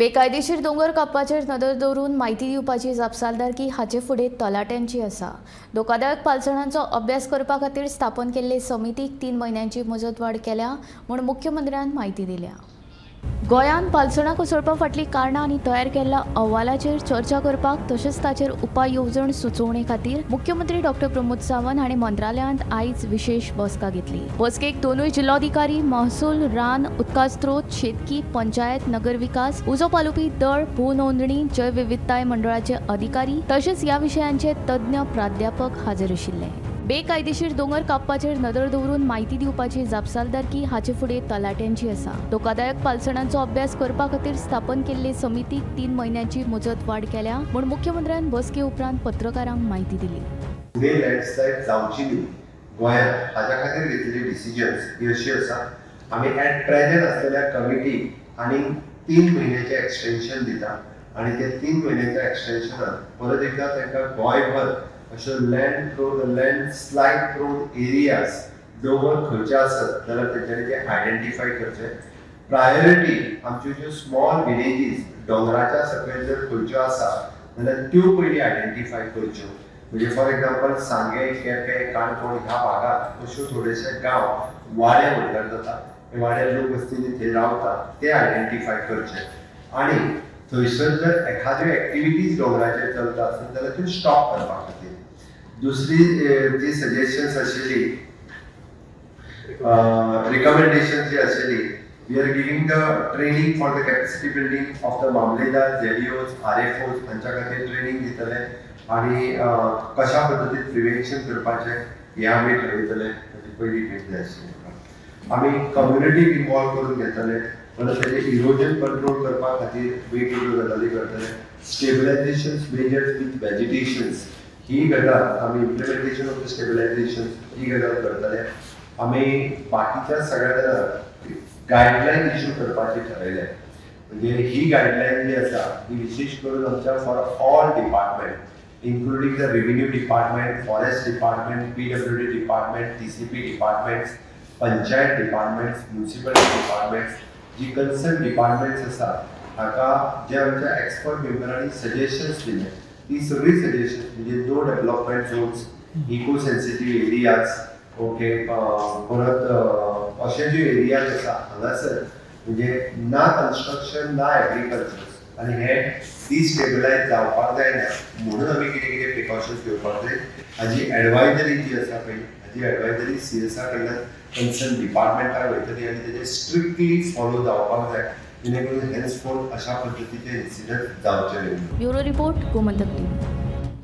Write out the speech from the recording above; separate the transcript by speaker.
Speaker 1: बेकायदेशीर दोंगर कापपाचेर नदर दवरून म्हायती दिवपाची जापसालदारकी हाचे फुडें तलाट्यांची आसा. धोकादायक पालसणांचो अभ्यास करपा खातीर स्थापन केल्ले समितीक 3 म्हयन्यांची मुजतवाड केल्या म्हूण मुख्यमंत्र्यान म्हायती दिल्या. गोंयांत पालसणां कोसळपा फाटलीं कारणां आनी तयार केल्ल्या अहवालाचेर चर्चा करपाक तशेंच ताचेर उपाय येवजण सुचोवणे खातीर मुख्यमंत्री डॉक्टर प्रमोद सावंत हांणी मंत्रालयांत आयज विशेष बसका घेतली. बसकेक दोनूय जिल्लोधिकारी, महसूल, रान, उदका स्त्रोत, शेतकी, पंचायत, नगरविकास, उजो पालोवपी दळ, भू नोंदणी, जैवविविधताय मंडळाचे अधिकारी तशेंच ह्या विशयांचे तज्ञ प्राध्यापक हाजीर आशिल्ले. बेकायदेशीर दोंगर कापपाचेर नदर दवरून म्हायती दिवपाची जापसालदारकी हाचे फुडें तलाट्यांची आसा. धोकादायक पालसणांचो अभ्यास करपा खातीर स्थापन केल्ले समितीक 3 म्हयन्यांची मुजतवाड केल्या म्हूण मुख्यमंत्र्यान बसके उपरांत पत्रकारांक म्हायती दिली.
Speaker 2: फुडें लँडस्लायड जावची न्ही गोंयांत हाज्या खातीर घेतिल्ली डिसिजन्स ही अशी आसा. आमी एट प्रेझेंट आसलेल्या कमिटी आनी 3 म्हयन्याचें एक्सटेन्शन दिता आनी ते 3 म्हयन्याच्या एक्सटेन्शनान परत एकदां तांकां गोंयभर अश्यो लँडस्लायड प्रोन एरियाज दोंगर खंयचे आसत जाल्यार तेंच्यांनी ते आयडेंटिफाय करचे. प्रायोरिटी आमच्यो ज्यो स्मॉल विलेजीस दोंगराच्या सकयल जर खंयच्यो आसा जाल्यार त्यो पयलीं आयडेंटिफाय करच्यो. म्हणजे फॉर एग्जाम्पल सांगें, केपें, काणकोण ह्या भागांत अश्यो थोडेशे गांव वाडे म्हणल्यार जाता, वाड्यार लोक वस्तींनी थंय रावतात ते आयडेंटिफाय करचे आनी थंयसर जर एखाद्यो एक्टिविटीज दोंगराचेर चलता आसत जाल्यार त्यो स्टॉप करपा खातीर. दुसरी जी सजेशन्स आशिल्ली, रिकमेंडेशन जी आशिल्ली, we are giving the training for the capacity building of the mamlatdar, ZEOs, RFOs हांच्या खातीर ट्रेनिंग दितले आनी कशा पद्दतीन प्रिवेन्शन करपाचें हें आमी ठरयतले. ताची पयली भेट जाय आशिल्ली. आमी कम्युनिटीक इनवॉल्व करून घेतले, परत तेजें इरोजन कंट्रोल करपा खातीर वेगवेगळ्यो गजाली करतले. स्टेबलायझेशन मेजर्स विथ वेजिटेशन्स ही गजाल आमी इम्प्लिमेंटेशन ऑफ the stabilisation ही गजाल करतले. आमी बाकीच्या सगळ्या जाणांक गायडलायन इशू करपाची ठरयलें. म्हणजे ही गायडलायन जी आसा ही विशेष करून आमच्या for all department including the revenue department, forest department, PWD department, TCP departments, panchayat departments, municipality departments, ji concern departments आसा हाका जे आमच्या एक्सपर्ट मेंबरांनी सजेशन्स दिले ती सगळी सजेशन्स म्हणजे no development zones, eco sensitive areas, okay, परत अशे जे एरियाज आसा हांगासर म्हणजे ना कन्स्ट्रक्शन ना एग्रीकल्चर आनी हे डिस्टेबलायज जावपाक जायना म्हणून आमी कितें कितें प्रिकॉशन्स घेवपाक जाय. हाजी एडवायजरी जी आसा पळय हाजी एडवायजरी CSR कडल्यान कन्सर्न डिपार्टमेंटाक वयतली आनी तेजें स्ट्रिक्टली फॉलो जावपाक जाय जेणे करून हेन्सफोर्थ अशा पद्दतीचे इन्सिडंट जावचे न्ही.
Speaker 1: Bureau report, Gomantak TV.